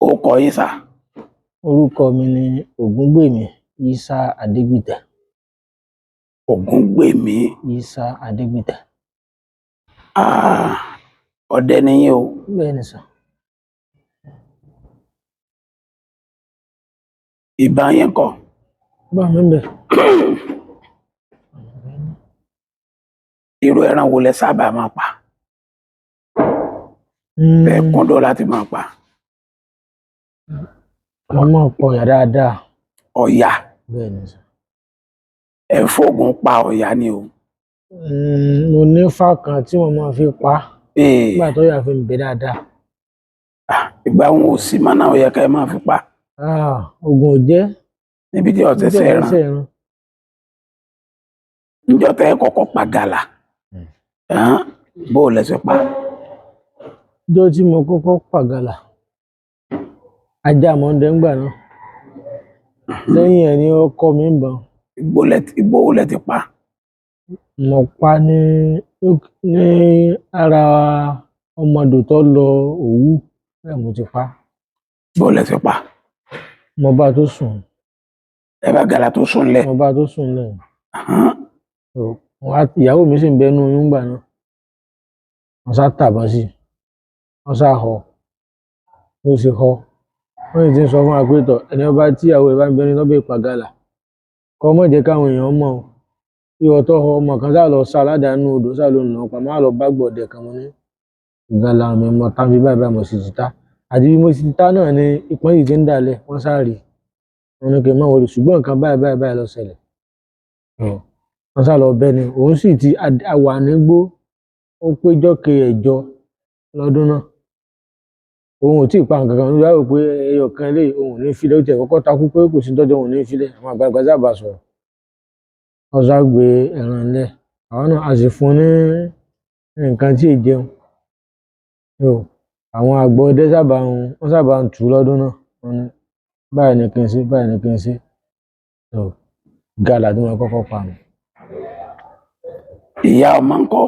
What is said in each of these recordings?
Ó kọ yín sà. Orúkọ mi ni Ògúngbèmí Isa Adégbìtẹ́. Ògúngbèmí Isa Adégbìtẹ́. Ah, ọdẹ ni yín o. Bẹ́ẹ̀ ni sà. Ìbọn yín kọ́? Bá mi ń bẹ̀. Irú ẹran wo lẹ sábà máa pa? Ẹ kúndùn láti máa pa? Mo máa ń pọ̀yà dáadáa. Ọ̀yà? Bẹ́ẹ̀ ni sà. Ẹ fóògùn pa ọ̀yà ni o? Mo ní ifá kan tí mo máa fi pa á. Nígbà tó yà fi ń bẹ dáadáa. Ìgbà wọn ò sí mọ́ náà, ó yẹ ká ẹ máa fi pa. Ah, oògùn ò jẹ́. Níbi tí ọ̀tẹ̀ Níjọ́ sẹ́ran. ẹsẹ̀ ẹran. Níjọ́ tẹ́ ẹ kọ́kọ́ pa gàlà, bó o lẹ ṣe pa? Ọjọ́ tí mo kọ́kọ́ pàgàlà, ajá mọ̀ọ́dẹ ńgbà náà. Lẹ́yìn ẹ̀ ni ó kọ́ mi ń bọn. Igbó wo lẹ ti pa? Mo pa ní ara ọmọdò tó lọ Òwú, bẹ́ẹ̀ mo ti pa. Bó o lẹ ṣe pa? Mo bá tó sùn. Ẹ bá gàlà tó sùn lẹ̀? Mo bá tó sùn lẹ̀. Ìyàwó mi sì ń bẹ nínú oyún ńgbà náà. Wọ́n sá tàbọn sí i. Wọ́n sá họ. Bó ṣe họ. Wọ́n sì ti ń sọ fún wa pé tọ̀, ẹni ọba tí ìyàwó rẹ̀ bá ń bẹ ní lọ́bẹ̀ ìpàgàlà, kọ́ mọ̀ jẹ́ káwọn èèyàn mọ̀ o. Ihò tó họ, ọmọ kan sá lọ sá aládàánú odò, sá ló ń lọ pa, máa lọ bá gbọ̀dẹ̀ kan mọ́ ní ìgalà mi mọ́ tàbí báyìí báyìí mo sì ti ta. Àti bí mo sì ti ta náà ni ìpọ́n yìí ti ń dàlẹ̀, wọ́n sá rí. Wọ́n ní kí n má wọlé, ṣùgbọ́n nǹkan báyìí báyìí báyìí ló ṣẹlẹ̀. Wọ́n sá lọ bẹ́ ni, òun sì ti wà nígbó, ó péjọ́ kẹjọ lọ́dún náà. Òun ò tí ì pa nǹkan kan, ó rò pé ẹyọ kan eléyìí òun ò ní filẹ̀, ó tiẹ̀ kọ́kọ́ takú pé kò sí tọ́jọ́ òun ò ní filẹ̀, àwọn àgbàlagbà sábà sọ̀rọ̀. Wọ́n sá gbé ẹran lẹ̀, àwọn náà a sì fún un ní nǹkan tí ì jẹun. Àwọn àgbọ̀ ọdẹ sábà ń, wọ́n sábà ń tù lọ́dún náà. Wọ́n ní báyìí ni kí n ṣe, báyìí ni kí n ṣe. Gàlà tí wọ́n kọ́kọ́ pa nù. Ìyá ọmọ ńkọ́?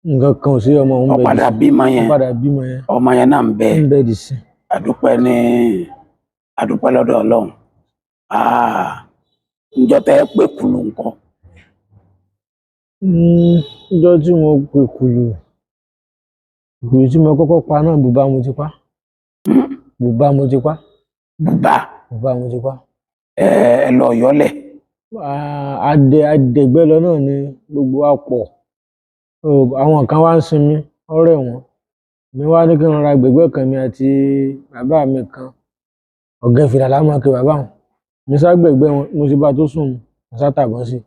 Nǹkan kan ò sí ọmọ òun Ó bẹ dì padà sí. bímọ Ó yẹn. padà bímọ yẹn. Ọmọ yẹn náà ń bẹ. Ń bẹ dì sí. Àdúpẹ́ ní àdúpẹ́ lọ́dọ̀ Ọlọ́run. Ǹjọ́ tẹ́ ẹ pé kùlù ńkọ́? Ǹjọ́ tí mo pè kùlù, kùlù tí mo kọ́kọ́ pa náà, bùbá mo ti pa. Bùbá mo ti pa. Bùbá? Bùbá mo ti pa. Ẹ lọ yọlẹ̀. Adẹ̀gbẹ́ lọ náà ni gbogbo wa pọ̀. Àwọn kan wá ń sinmi, ọ̀rẹ́ wọn. Mi wá ní kí n ra gbẹ̀gbẹ́ kan mi àti bàbá mi kan. Ọ̀gẹ́ fìlà la máa ń pe bàbá wọn. Mi sá gbẹ̀gbẹ́ wọn, mo sì bá tó sùn, mo sá tàbọn sí i.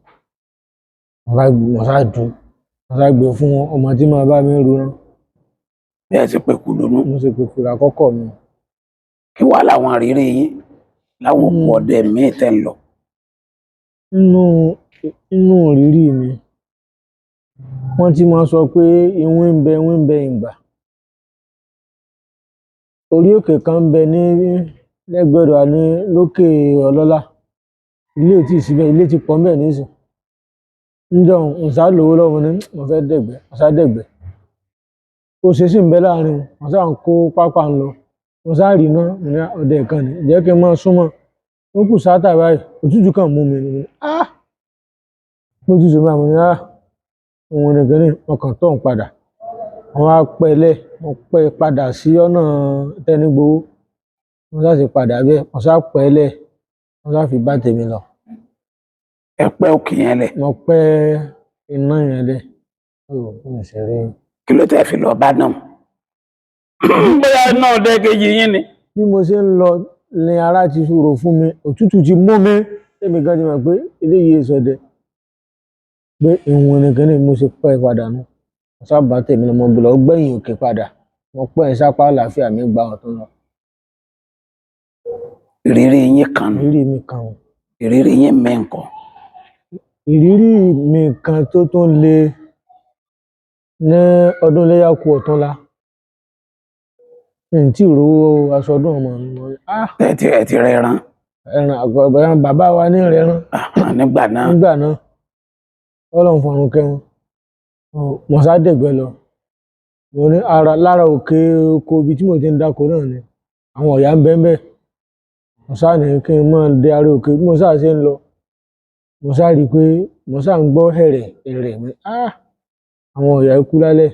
Mo sá dùn, mo sá gbé fún ọmọ tí màá bá mi rúran. Bẹ́ẹ̀ sì pé kùlù nù. Mo sì pè kùlù àkọ́kọ́ mi. Kí wá làwọn àrírí yín láwọn òkú ọdẹ míì tẹ́ ń lọ? Nínú ìrírí mi, wọ́n ti máa ń sọ pé ìwín ń bẹ, ìwín ń bẹ ìgbà. Orí òkè kan ń bẹ ní lẹ́gbẹ̀ẹ́ wa ní lókè Ọlọ́lá. Ilé ò tíì síbẹ̀, ilé ti pọ̀ ńbẹ̀ nísìn. Ńjọ́ n sá lówó lọ́wọ́ ní mo fẹ́ dẹ̀gbẹ́, mo sá dẹ̀gbẹ́. Ó ṣe sì ń bẹ láàrin, mo sá ń kó pápá ń lọ. Mo sá rí iná, mo ní ọdẹ kan ni, jẹ́ kí n máa súnmọ́. Ó kù sáátà báyìí, òtútù kan mú mi ni. Ah! Mo ti sùn báyìí, mo ní ah! Òun nìkan ni, ọkàn tó ń padà. Wọ́n wá pẹ́lẹ̀, mo pẹ́ padà sí ọ̀nà Tẹ́nígbowó. Mo sá sì padà bẹ́ẹ̀, mo sá pẹ́lẹ̀, mo sá fi bá tèmi lọ. Ẹ pẹ́ òkè yẹn lẹ̀. Mo pẹ́ iná yẹn lẹ̀. Ó ń ṣeré. Kí ló tẹ́ fi lọ bá náà? Bóyá iná ọdẹ kejì yín ni. Bí mo ṣe ń lọ ni ara ti ṣòro fún mi, òtútù ti mú mi. Èmi gan ti mọ̀ pé eléyìí sọdẹ. Pé ìwọ̀n nìkan ni mo ṣe pẹ́ padà nù. Mo sá bá tèmi lọ, mo lọ gbẹ̀yìn òkè padà. Mo pẹ́ sápá àlàáfíà mi gba ọ̀tún lọ. Ìrírí yín kan nù. Ìrírí mi kan o. Ìrírí yín mi ńkọ́? Ìrírí mi kan tó tún le ní ọdún iléyá kù ọ̀túnla. Mi ò tí ì rówó aṣọ ọdún ọmọ mi. Ah! Ẹ ti rẹran. Ẹran àgbàgbà bàbá wa ní rẹran. Nígbà náà. Nígbà náà. Ọlọ́run fọ̀run kẹ́wọn. Mo sá dẹ̀gbẹ́ lọ. Mo ní ara lára òkè oko ibi tí mo ti ń dáko náà ni. Àwọn ọ̀yà ń bẹ́ẹ̀ bẹ́ẹ̀. Mo sá ní kí n máa dé ará òkè bí mo sá ṣe ń lọ. Mo sá rí i pé mo sá ń gbọ́ hẹ̀rẹ̀ hẹ̀rẹ̀ mi. Ah! Àwọn ọ̀yà ikú lálẹ́.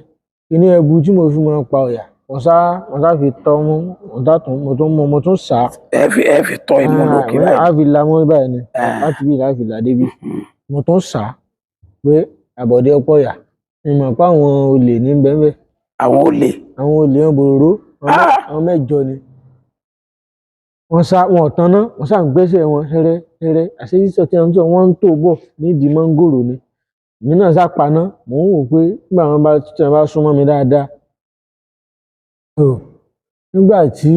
Kíní ẹbu tí mo fi máa ń pa ọ̀yà. Mo sá fi tọ́ mú, mo sá tún, mo tún mú, mo tún sá. Ẹ fi tọ́ imú lókè báyìí. A fi la mọ́ báyìí ni. Láti bí láti là débi. Mo tún sá pé àbọ̀dé ọ̀pọ̀ ọ̀yà. Mo mọ̀ pé àwọn olè ní bẹ́ẹ̀ bẹ́ẹ̀. Àwọn olè. Àwọn olè ń bòròró. Àwọn mẹ́jọ ni. Wọ́n sá, wọn ò taná, wọ́n sá ń gbẹ́sẹ̀ wọn hẹ́rẹ́ hẹ́rẹ́. Àṣé sísọ tí wọ́n ń sọ, wọ́n ń tò bọ̀ nídìí mọ́ngòrò ni. Èmi náà sá paná, mò ń wò pé nígbà wọn bá, tí wọ́n bá súnmọ́ mi dáadáa. Nígbà tí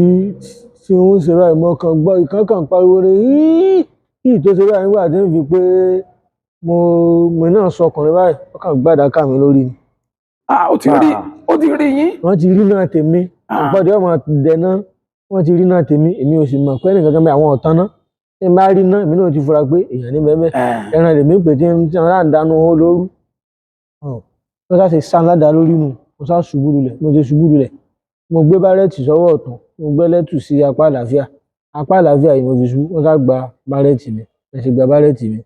wọ́n ń ṣe báyìí, mo kàn gbọ́ ìkan kan pariwo ni, "Híì!" Híì tó ṣe báyìí nígbà tí ń fi pé mo náà sọkùnrin báyìí, wọ́n kàn gbàdá ká mi lórí ni. Ah, ó ti rí yín. Wọ́n ti rí náà tèmi. Àpọ̀jù ọmọ dẹ̀ná, wọ́n ti rí náà tèmi, èmi ò sì mọ̀ pé ẹnìkan kan bẹ àwọn ọ̀tán náà. Tí n bá rí náà, èmi náà ti fura pé èèyàn ní bẹ́ẹ̀ bẹ́ẹ̀. Ẹran lèmi ń pè tí wọ́n á ń dánú owó lóru. Wọ́n sá ṣe sá ládàá lórí nu, mo sá ṣubú lulẹ̀, mo ṣe ṣubú lulẹ̀. Mo gbé bárẹ́tì sọ́wọ́ ọ̀tún, mo gbé lẹ́tù sí apá àlàáfíà. Apá àlàáfíà yìí mo fi ṣubú, wọ́n sá gba bárẹ́tì mi, wọ́n sì gba bárẹ́tì mi.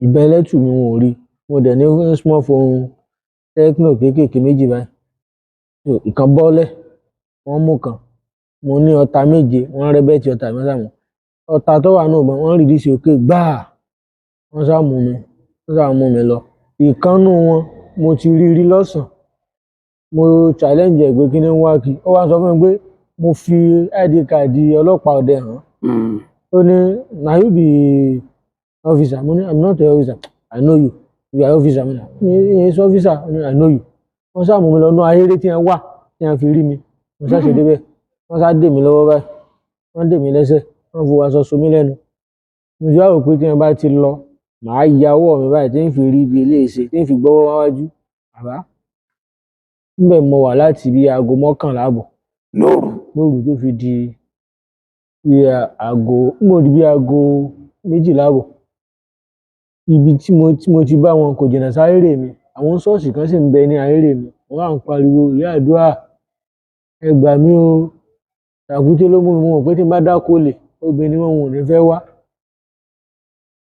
Ìbọn ẹlẹ́tù mi wọn ò rí. Mo dẹ̀ ní small phone Tecno kéékèèké méjì báyìí. Ìkan bọ́lẹ̀, wọ́n mú kan. Mo ní ọta méje, wọ́n rẹ́ bẹ́ẹ̀tì ọta mi sá mú. Ọta tó wà nínú ìbọn, wọ́n release òkè gbáà. Wọ́n sá mú mi, wọ́n sá mú mi lọ. Ìkan nínú wọn, mo ti rí rí lọ́sàn-án. Mo challenge ẹ̀ pé kí ni ń wá kí. Ó wá sọ fún mi pé mo fi ID card ọlọ́pàá ọdẹ hàn. Ó ní, "Na you be officer?" Mo ní, "I'm not a officer." "I know you. You are officer." Mo ní, "Mi ò ṣe officer." Ó ní, "I know you." Wọ́n sá mú mi lọ inú ahéré tí wọ́n wà, tí wọ́n fi rí mi. Mo sá ṣe dé bẹ́ẹ̀. Wọ́n sá dè mí lọ́wọ́ báyìí. Wọ́n dè mí lẹ́sẹ̀. Wọ́n fi aṣọ so mí lẹ́nu. Mo sì wá rò pé tí wọ́n bá ti lọ, màá ya ọwọ́ mi báyìí tí ń fi rí ibi eléyìí ṣe, tí ń fi gbọ́wọ́ wájú. Bàbá, níbẹ̀ mo wà láti bí aago 11:30 Lóru. Lóru tó fi di bí aago, mo di bí aago 12:30. Ibi tí mo ti bá wọn kò jìnnà sáhéré mi. Àwọn ṣọ́ọ̀ṣì kan sì ń bẹ ní ahéré mi. Wọ́n wá ń pariwo, "Ìyá àdúrà, ẹ gbà mí o. Tàkúté ló mú mi." Mo mọ̀ pé tí n bá dákú olè, obìnrin wọn ò ní fẹ́ wá.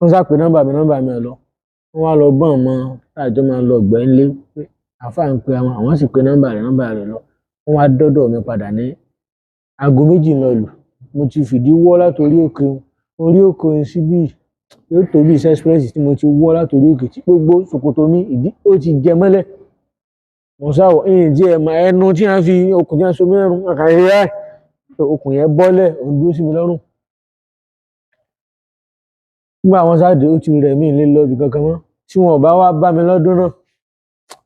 Wọ́n sá pé nọ́mbà mi, nọ́mbà mi ò lọ. Wọ́n wá lọ bọ́n mọ́ láàjọ máa lọ gbẹ́ ńlé pé àáfàá ń pe àwọn, àwọn sì pe nọ́mbà rẹ̀, nọ́mbà rẹ̀ lọ. Wọ́n wá dọ́dọ̀ mi padà ní aago 2 lọ lù. Mo ti fìdí wọ́ láti orí òkè, orí òkè síbí yóò tó bí express tí mo ti wọ́ láti orí òkè tí gbogbo ṣòkòtò mi ìdí ó ti jẹ mọ́lẹ̀. Mo sá wọ̀, ìyìn tí ẹ mọ ẹnu tí wọ́n fi okùn tí wọ́n so mí lọ́rùn, àkàrà ẹ̀ okùn yẹn bọ́lẹ̀, ó dúró sí mi lọ́rùn. Nígbà wọ́n sá dé, ó ti rẹ̀ mí lé lọ ibi kankan mọ́. Tí wọn ò bá wá bá mi lọ́dún náà,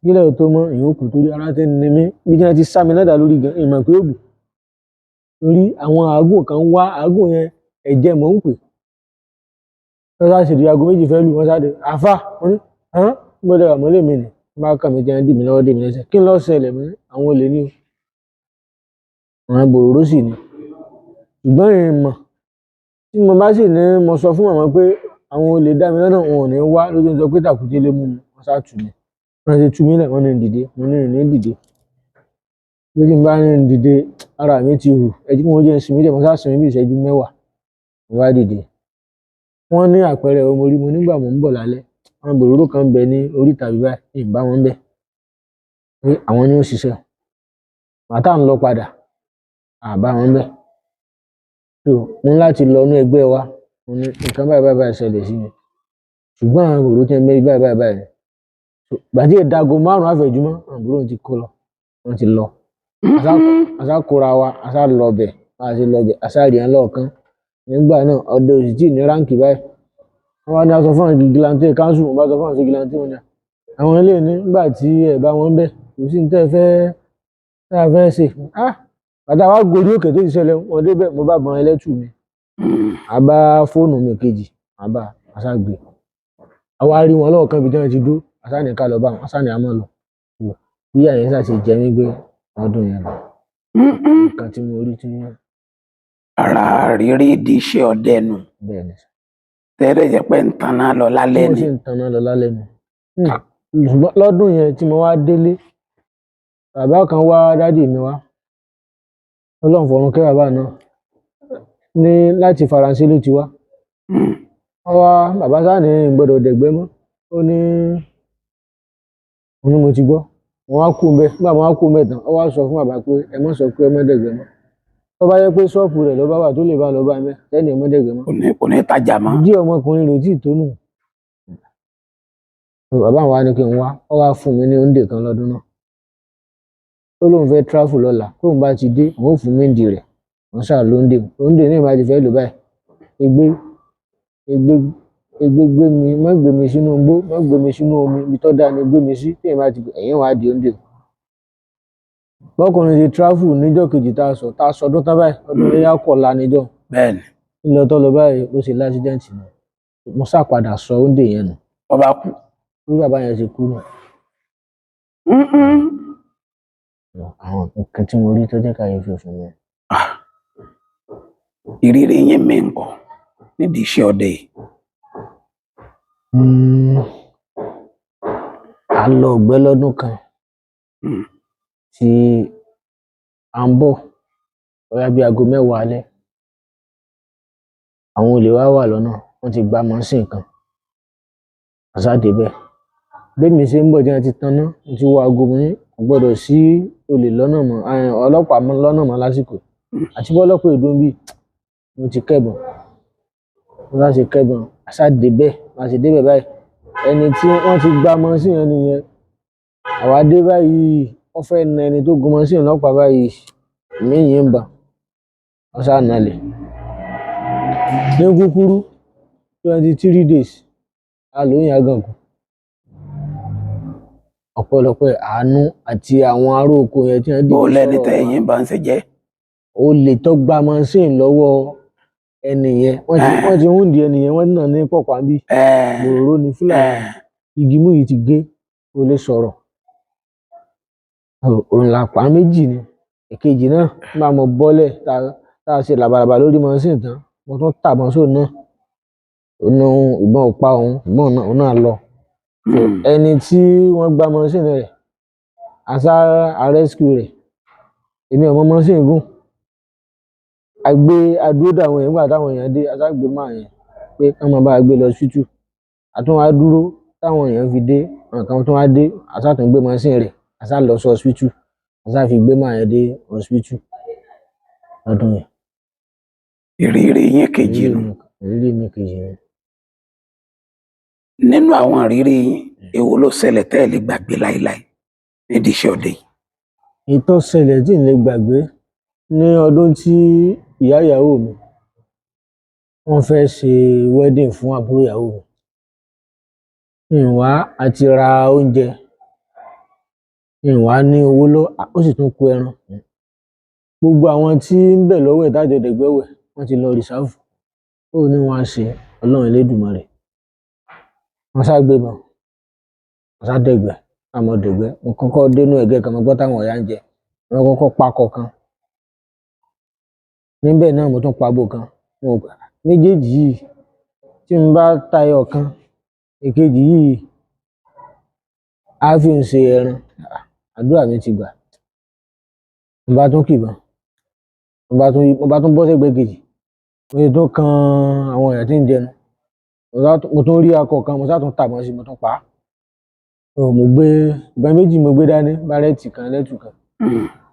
kílẹ̀ tó mọ́, ìyókù kù torí ara ti ń ni mí. Bí tí wọ́n ti sá mi ládàá lórí gan, ìmọ̀ pé ó bù. Torí àwọn àágùn kan wá, àágùn yẹn ẹ̀jẹ̀ mò ń pè. Wọ́n sá ṣe di aago 2 fẹ́ lù, wọ́n sá dé. Àáfà, mo ní, "Hán, mo lè wà mọ́lẹ̀ mi nì." Wọ́n bá kàn mí tí wọ́n dì mí lọ́wọ́, dì mí lẹ́sẹ̀. Kí ló ṣẹlẹ̀ mọ́? Àwọn olè ní o. Àwọn bòròró sì ni. Ṣùgbọ́n ìmọ̀ tí mo bá sì ní mo sọ fún màmá pé àwọn olè dá mi lọ́nà, wọn ò ní wá lójú ń sọ pé tàkúté ló mú mi. Wọ́n sá tù mí. Wọ́n ti tú mi lẹ̀, wọ́n ní ń dìde. Mo ní ní dìde. Bí tí n bá ní ń dìde, ara mi ti hù. Ẹ jí mo jẹ́ ń sinmi díẹ̀, mo sá sinmi bí ìṣẹ́jú mẹ́wàá. Mo bá dìde. Wọ́n ní àpẹẹrẹ wo mo rí, mo nígbà mò ń bọ̀ lálẹ́. Àwọn bòròró kan ń bẹ ní oríta bí báyìí, ìn bá wọn bẹ̀. Pé àwọn ni ó ṣiṣẹ́. Bàtà ń lọ padà, à bá wọn bẹ̀. So, mo ní láti lọ inú ẹgbẹ́ wa. Mo ní nǹkan báyìí báyìí báyìí ṣẹlẹ̀ sí mi. Ṣùgbọ́n àwọn bòròró tí ń bẹ báyìí báyìí báyìí. So, ìgbà tí èdè aago 5 àfẹ̀jùmọ́, àwọn bòròró ti kó lọ. Wọ́n ti lọ. A sá kóra wa, a sá lọ bẹ̀, a sì lọ bẹ̀, a sá rí wọn lọ́ọ̀kan. Nígbà náà, ọdẹ ò sì tí ì ní rank báyìí. Wọ́n wá ní a sọ fún àwọn vigilante council, mo bá sọ fún àwọn vigilante wọn ní àwọn eléyìí ní nígbà tí ẹ bá wọn bẹ̀, kò sí ní tẹ́ ẹ fẹ́, tẹ́ ẹ fẹ́ ṣe. Ah! Bàtà wa gorí òkè tó ti ṣẹlẹ̀, wọ́n dé bẹ̀, mo bá bọn ẹlẹ́tù mi. A bá fóònù mi kejì, a bá, a sá gbé. A wá rí wọn lọ́ọ̀kan ibi tí wọ́n ti dúró, a sá ní ká lọ bá wọn, a sá ní a máa lọ. Bí ìyá yẹn sá ṣe jẹ mí gbé lọ́dún yẹn lọ. Nǹkan tí mo rí tí Ara rírí ìdí iṣẹ́ ọdẹ nù. Bẹ́ẹ̀ ni. Tẹ́lẹ̀ jẹ́ pé ń taná lọ lálẹ́ Mo ni. sì ń taná lọ lálẹ́ ni. Ṣùgbọ́n lọ́dún yẹn tí mo wá délé, bàbá kan wá daddy mi wá. Ọlọ́run fọ̀run kẹ́ bàbá náà, ní láti Faransé ló ti wá. Wọ́n wá bàbá sáà ní gbọ́dọ̀ dẹ̀gbẹ́ mọ́. Ó ní mo ní mo ti gbọ́. Mo wá kú mbẹ. Nígbà mo wá kú mbẹ tán, ó wá sọ fún bàbá pé ẹ má sọ pé ẹ má dẹ̀gbẹ́ mọ́. Tó bá yẹ pé ṣọ́ọ̀pù rẹ̀ ló bá wà tó lè bá lọ bá mẹ́ sẹ́ni ẹ má dẹ̀gbẹ́ mọ́. Kò ní tajà mọ́. Díẹ̀ ọmọkùnrin rẹ̀ ò tíì tó nù. Bàbá wa ní kí n wá, ó wá fún mi ní oúnjẹ kan lọ́dún náà. Ó lóun fẹ́ travel lọ́la, tóun bá ti dé, òun ó fún mi ìdí rẹ̀. Wọ́n ṣáà lóúnjẹ. Oúnjẹ ní ìbá ti fẹ́ lò báyìí. Egbé egbé egbé gbé mi, má gbé mi sínú igbó, má gbé mi sínú omi, ibi tó dáa ni gbé mi sí. Tí èèyàn bá ti ẹ̀yìn wá di oúnjẹ. Bọ́kùnrin ti travel níjọ́ kejì tá a sọ ọdún tán báyìí, ọdún iléyá kọ̀la níjọ́. Bẹ́ẹ̀ni. Ńlọ tó lọ báyìí, ó ṣe l'accident nù. Mo sá padà sọ oúnjẹ yẹn nù. Ọba kú. Bí bàbá yẹn ṣe kú nù. Àwọn nǹkan tí mo rí tó jẹ́ kàyéfì fún mi. Ah. Ìrírí yín mi ńkọ́ nídìí iṣẹ́ ọdẹ yìí? A lọ ọ̀gbẹ́ lọ́dún kan tí à ń bọ̀ bóyá bí aago 10 alẹ́. Àwọn olè wa wà lọ́nà, wọ́n ti gba mọ́sìn kan. A sá débẹ̀. Bémi ṣe ń bọ̀ tí wọ́n ti taná, mo ti wo aago, mo ní kò gbọ́dọ̀ sí olè lọ́nà mọ́, ọlọ́pàá mọ́ lọ́nà mọ́ lásìkò. Àti bọ́lọ́pàá èdè ń bí, mo ti kẹ́bọ̀n. Mo sá ṣe kẹ́bọ̀n, a sá débẹ̀, a sì débẹ̀ báyìí. Ẹni tí wọ́n ti gba mọ́sìn yẹn nìyẹn. Àwa dé báyìí, wọ́n fẹ́ na ẹni tó gun mọ́sìn ọlọ́pàá báyìí. Èmi yìn ń bàn. Wọ́n sá nalẹ̀. Ní kúkúrú, 23 days, a lò ń Ìyágànkú. Ọpẹ́lọpẹ́ àánú àti àwọn ará oko yẹn tí wọ́n Bó dìde lẹni sọ̀rọ̀ tẹ wa. ẹ̀yìn bá ń ṣe jẹ́? Olè tó gba mọ́sìn lọ́wọ́ ẹni yẹn. Wọ́n ti wound ẹni yẹn, wọ́n nà ní pọ̀pá bí. Bòròró ni Fúlàní. Igi mú yìí ti gé, kò lè sọ̀rọ̀. Òun là pa méjì ni. Èkejì náà, nígbà mo bọ́lẹ̀ tá a ṣe làbàlàbà lórí mọ́sìn tán, mo tún tàbọn sóun náà. Ó ní ìbọn ò pa òun, ìbọn náà, òun náà lọ. Ẹni tí wọ́n gba mọ́sìn rẹ̀, a sá a rescue rẹ̀. Èmi ò mọ mọ́sìn gùn. A gbé a dúró dè àwọn èèyàn nígbà táwọn èèyàn dé, a sá gbé máa yẹn pé kí wọ́n máa bá wa gbé lọ hospital. A tún wá dúró táwọn èèyàn fi dé, àwọn kan tún wá dé, a sá tún gbé mọ́sìn rẹ̀, a sá lọ sí hospital. A sá fi gbé máa yẹn dé hospital lọ́dún yẹn. Ìrírí yín kejì nù. Ìrírí mi kejì nù. Nínú àwọn ìrírí yín, èwo ló ṣẹlẹ̀ tẹ́ ẹ lè gbàgbé láéláé nídìí iṣẹ́ ọdẹ yìí? Èyí tó ṣẹlẹ̀ tí n lè gbàgbé ní ọdún tí ìyá ìyàwó mi, wọ́n fẹ́ ṣe wedding fún àbúrò ìyàwó mi. N wá àti ra oúnjẹ, n wá ní owó lọ, ó sì tún kú ẹran. Gbogbo àwọn tí ń bẹ̀ lọ́wọ́ ẹ̀ tájọ dẹ̀gbẹ́wẹ̀, wọ́n ti lọ reserve. Ó ní wọ́n á ṣe Ọlọ́run Elédùmarè. Wọ́n sá gbébọn, wọ́n sá dẹ̀gbẹ́, àmọ́ dẹ̀gbẹ́. Mo kọ́kọ́ dénú ẹ̀gẹ́ kan, mo gbọ́ táwọn ọ̀yà ń jẹ. Wọ́n kọ́kọ́ pakọ̀ kan. Níbẹ̀ náà mo tún pabo kan. Mo gbà méjèèjì yìí tí n bá tayọ kan, èkejì yìí á fi ń ṣe ẹran. Àdúrà mi ti gbà. Mo bá tún kìbọn, mo bá tún bọ́ sẹ́gbẹ̀ẹ́ kejì. Mo sì tún kan àwọn èèyàn tí ń jẹun. Mo tún rí akọ kan, mo sá tún tàbọn sí, mo tún pa á. Mo gbé ìbọn méjì, mo gbé dání, Barrett kan, ẹlẹ́tù kan.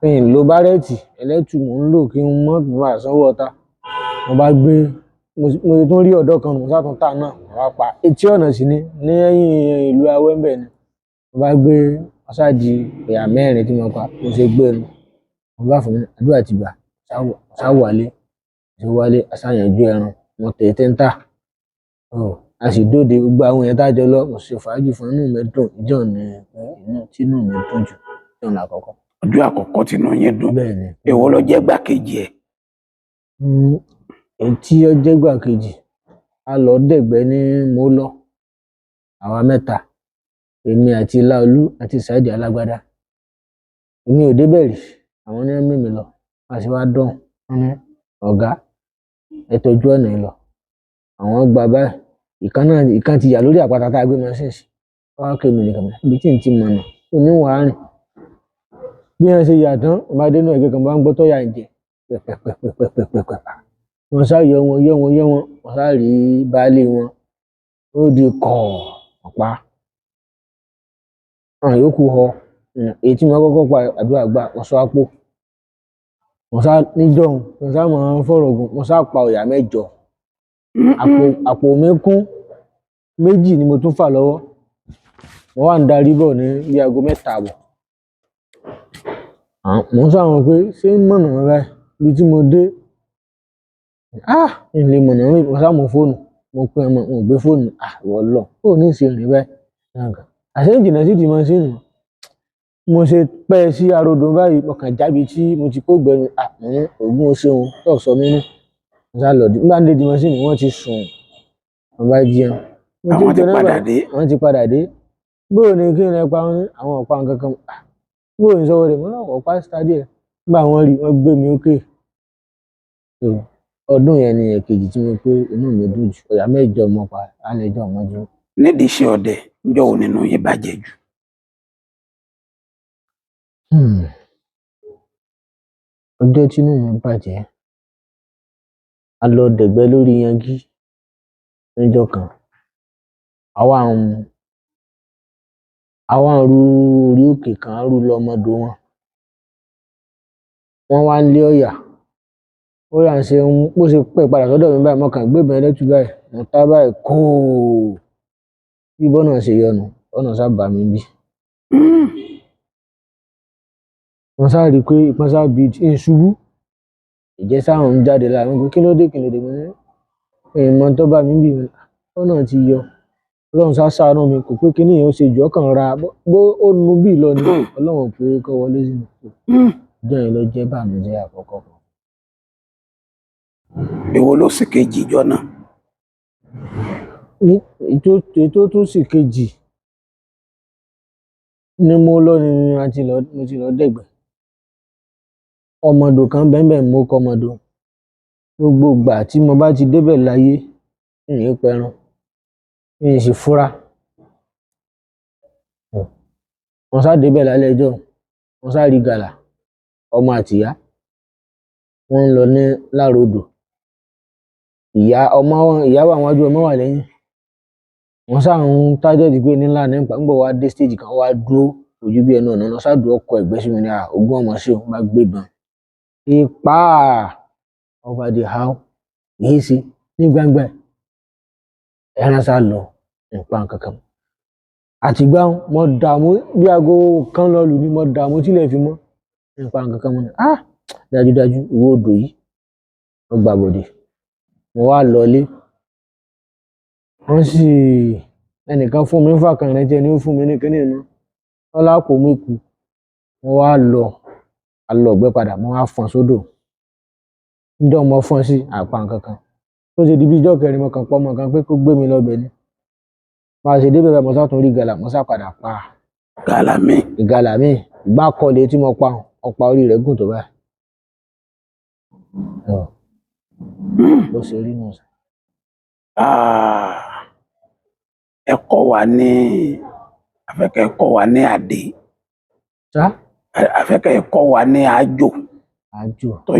Mi ò lo Barrett, ẹlẹ́tù mò ń lò kí n mọ́ bá sanwó ọta. Mo bá gbé, mo sì tún rí ọ̀dọ́ kan, mo sá tún tà náà, mo bá pa. Etí ọ̀nà sì ni, ní ẹ̀yìn ìlú Awẹ́ ńbẹ̀ ni. Mo bá gbé, ó sá di ẹ̀yà mẹ́rin tí mo pa, mo ṣe gbé nu. Mo bá fún mi, àdúrà ti gbà, mo sá wálé. Mo ṣe wálé, a sá yanjú ẹran, mo tẹ̀ tẹ́ńtà. A sì dóde, gbogbo àwọn èèyàn tá jọ lọ, mo ṣe fàájì fún inú mi dùn. Ìjọ́ ni inú tínú mi dùn jù, ìjọ́ ní àkọ́kọ́. Ọjọ́ àkọ́kọ́ tínú yín dùn. Bẹ́ẹ̀ ni. Èwo ló jẹ́ gbàkejì ẹ̀? Èyí tí ó jẹ́ gbàkejì, a lọ dẹ̀gbẹ́ ní Mólọ́, àwa mẹ́ta, èmi àti Láolú àti Saheed Alágbádá. Èmi ò débẹ̀ rí, àwọn ní wọ́n mú mi lọ. A sì wá dán, wọ́n ní ọ̀gá, ẹ tọ́jú ọ̀nà yìí lọ. Àwọn gba báyìí, ìkan náà, ìkan ti yà lórí àpáta tá a gbé machine sí. Wọ́n wá kémi nìkan, ibi tí n ti mọ̀nà, ó ní wàá rìn. Bí wọ́n ṣe yà tán, mo bá dé inú ẹ̀gbẹ́ kan, mo bá ń gbọ́ tọ́yà ń jẹ. Pẹ̀pẹ̀pẹ̀pẹ̀pẹ̀pẹ̀, wọ́n sá yọ wọn, yọ wọn, yọ wọn, wọ́n sá rí baálé wọn, ó di kọ̀ ọ̀pá. Àwọn yòókù họ. Èyí tí wọ́n kọ́kọ́ pa, àdúrà gbà, wọ́n sọ àpò. Wọ́n sá níjọ́un, wọ́n sá máa ń fọ̀rọ̀ gùn, wọ́n sá pa ọ̀yà 8. Àpò mi kún, 2 ni mo tún fà lọ́wọ́. Mo wá ń darí bọ̀ ní bí aago 3:30. Mò ń sọ àwọn pé ṣé ń mọ̀nà mọ́ báyìí ibi tí mo dé. Ah! N lè mọ̀nà mọ́, mo sá mú fóònù, mo pe ọmọ, wọn ò gbé fóònù. Ah! Ìwọ lọ, bó ní ṣe rìn báyìí. Àṣé ìjìnà sí ti mọ́ṣíìnì. Mo ṣe pẹ́ sí arodò báyìí, mo kàn jábí tí mo ti kó gbẹ̀mí. Ah! Mo ní ògún o ṣeun, tó sọ mí nù. Mo sá lọ dé. Nígbà tí mo dé mọ́ṣíìnì, wọ́n ti sùn. Wọ́n bá jẹun. Mo Àwọn ti jẹun padà nígbà- dé. Àwọn ti padà dé. Bóò ni kí n lè pa wọn ní àwọn ọ̀pá nǹkan kan. Ah! Bóò ní sọ́wọ́ rẹ̀, mo náà ọ̀pá síta díẹ̀. Nígbà wọ́n rí, wọ́n gbé mi ókè. So, ọdún yẹn ni ẹ̀kejì tí mo pé inú mi dùn jù. Ọ̀yà 8 mo pa lálẹ́ ọjọ́ mọ́jú. Nídìí iṣẹ́ ọdẹ, ǹjọ́ wo nínú yín bàjẹ́ jù? Ọjọ́ tí inú mi bàjẹ́, a lọ dẹ̀gbẹ́ lórí yangi níjọ́ kan. Àwa ń ru orí òkè kan, a rú lọ ọmọdé wọn. Wọ́n wá ń lé ọ̀yà. Ó yà ń ṣe ń bó ṣe pẹ́ padà sọ́dọ̀ mi báyìí, mo kàn gbé ìbọn ẹlẹ́tù báyìí, mo tá báyìí kóò. Bí bọ́nà ṣe yọnu, ọ̀nà sá bà mí bí. Wọ́n sá rí i pé ìpọ́n sá bí ń ṣubú. Ìjẹ́ sáwọn ń jáde lára wọn pé kí ló dé, kí ló dé, mo ní ìmọ̀ tó bá mi bí mi. Ọ̀nà ti yọ. Ọlọ́run sá ṣàánú mi, kò pé kíní yẹn ó ṣe jù ọkàn ra bó ó nu bí lọ ni. Ọlọ́run ò pé kó wọlé sí mi. Ọjọ́ yẹn ló jẹ́ bànújẹ́ àkọ́kọ́ kan. Èwo ló sì kejì ìjọ náà? Ní ètò tó sì kejì ni mo lọ ní àti lọ, mo ti lọ dẹ̀gbẹ́. Ọmọdò kan bẹ́ẹ̀ mo kọ ọmọdò. Gbogbo ìgbà tí mo bá ti débẹ̀ láyé, n ní pẹran, n sì fura. Wọ́n sá débẹ̀ lálẹ́ ẹjọ́, wọ́n sá rí gàlà, ọmọ àti ìyá. Wọ́n ń lọ ní lárodò. Ìyá ọmọ ìyá wà wájú, ọmọ wà lẹ́yìn. Wọ́n sá ń tájẹ́tì pé nílá nípa, ń bọ̀ wá dé stage kan, wá dúró ojú bí ẹnu ọ̀nà lọ sá dúró ọkọ̀ ẹ̀gbẹ́ sí mi ní à, ogún ọmọ sí òun bá gbé ìbọn. Ipá ọba di how èyí ṣe ní gbangba ẹran sá lọ nípa nǹkan kan. Àtìgbà mo dààmú bí aago kan lọ lù ní mo dààmú tílẹ̀ fi mọ́ nípa nǹkan kan mọ́ ni. Ah! Dájúdájú ìwọ odò yìí mo gbà bọ̀dẹ̀. Mo wá lọlé. Wọ́n sì ẹnìkan fún mi fà kan rẹ̀ jẹ́ ní ó fún mi ní kíní mọ́. Ọlá kò mú ikú. Mo wá lọ, a lọ gbẹ́ padà, mo wá fọn sódò. Ǹjọ́ mo fọn sí àpá nǹkan kan. Ó ṣe di bí ijọ́ kẹrin mo kàn pọ̀ ọmọ kan pé kó gbé mi lọ bẹ̀ ni. Bá a ṣe dé bẹ̀rẹ̀, mo sá tún rí gàlà, mo sá padà pa. Gàlà mi. Ìgalà mi, ìgbà kọlẹ̀ tí mo pa, ọ̀pá orí rẹ̀ gùn tó báyìí. Bó ṣe rí nù. Ẹ kọ́ wa ní, afẹ́kẹ́ kọ́ wa ní àdé. Ṣá? Afẹ́kẹ́ kọ́ wa ní àjò. Àjò. Tó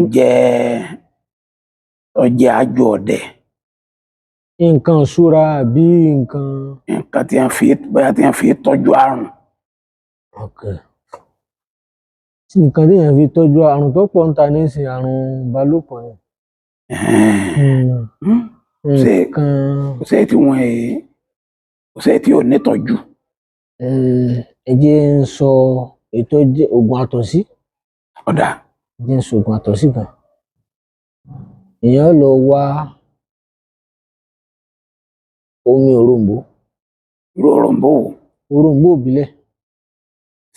jẹ́ àjò ọdẹ. Nǹkan ìṣúra àbí nǹkan. Nǹkan tí wọ́n fi, bóyá tí wọ́n fi tọ́jú àrùn. Okay. Nǹkan tí èèyàn fi tọ́jú àrùn tó pọ̀ ń ta nísìnyí, àrùn ìbálòpọ̀ ni. Nǹkan. Kò sí tí wọ́n è, kò sí tí ò ní tọ́jú. Ẹ jẹ́ ń sọ ètò jẹ́ ògùn àtọ̀sí. Ọ̀dà. Ẹ jẹ́ ń sọ ògùn àtọ̀sí kan. Èèyàn lọ wá omi òrombó. Irú òrombó wo? Òrombó ìbílẹ̀.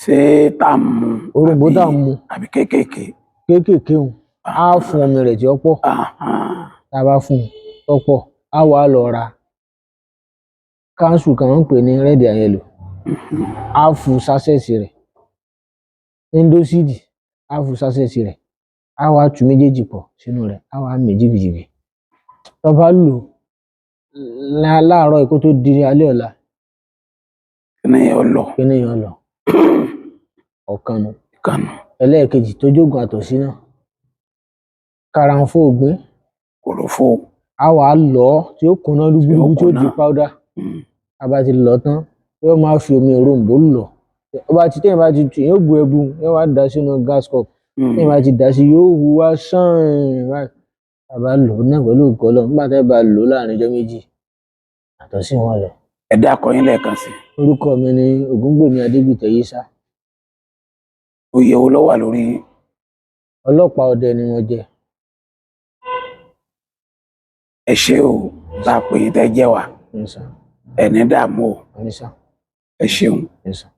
Ṣé tá a mú? Òrombó tá a mú. Àbí kéékèèké? Kéékèèké òun. Á fún omi rẹ̀ tí ó pọ̀. Tá a bá fún un tó pọ̀, á wá lọ ra káńsù kan wọ́n ń pè ní red and yellow. Á fún sásẹ̀sì rẹ̀. Indosidi á fún sásẹ̀sì rẹ̀. Á wá tú méjèèjì pọ̀ sínú rẹ̀. Á wá mì jìgìjìgì. Tó bá lò láàárọ̀ kó tó di alẹ́ ọ̀la. Kíni yẹn lọ? Kíni yẹn lọ? Ọ̀kan nu. Ìkànnù. Ẹlẹ́ẹ̀kejì tó jógun àtọ̀sí náà. Karanfó ògbín. Kòròfo. A wà á lọ̀ ọ́ tí ó kúnná lúgbúlúgbú, tí ó di kúnná. powder. A bá ti lọ̀ ọ́ tán, yóò máa fi omi òroǹbó lọ̀. Ó bá ti, téèyàn bá ti tù, yóò bu ẹbu, yóò wá dà sínú gas cup. Téèyàn bá ti dà sí, yóò hu wá sàn báyìí. A bá lò ó náà pẹ̀lú ògo Ọlọ́run, nígbà tẹ́ bá lò ó láàrin ọjọ́ 2, àtọ̀ sí wọn lọ. Ẹ dákọ yín lẹ́ẹ̀kan sí. Orúkọ mi ni Ògúngbèmí Adégbìtẹ́ Yísà. Oyè wo ló wà lórí yín? Ọlọ́pàá ọdẹ ni mo jẹ́. Ẹ ṣé o, tá a pè yín tẹ́ jẹ́ wa. Yes sir. Ẹ ní dààmú o. Yes sir. Ẹ ṣeun. Yes sir.